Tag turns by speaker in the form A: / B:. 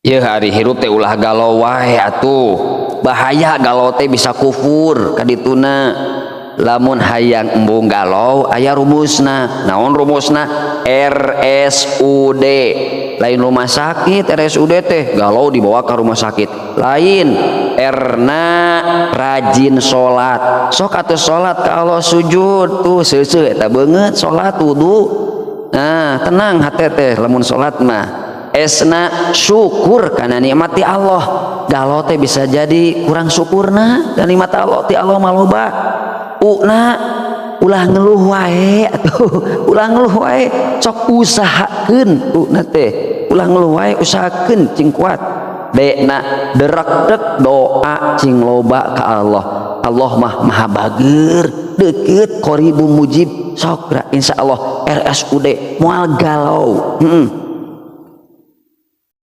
A: Yeuh, ari hirup teh ulah galau wae atuh, bahaya galau teh, bisa kufur kadituna. Lamun hayang embung galau, aya rumusna. Naon rumusna? RSUD, lain rumah sakit. RSUD teh galau dibawa ke rumah sakit, lain. R-na rajin salat. Sok atuh salat ka Allah, sujud tuh, seuseuh eta beungeut, salat, wudu. Nah, tenang hate teh lamun salat mah. S-na syukur karena nikmat ti Allah. Galau teh bisa jadi kurang syukurna dan nikmat Allah ti Allah mah loba. U-na ulah ngeluh wae atuh, ulah ngeluh wae, sok usahakeun. U-na teh ulah ngeluh wae, usahakeun cing kuat. D-na derek doa cing loba ka Allah. Allah mah maha bager, deket, qoribum mujib. Sok insya Allah RSUD, moal galau.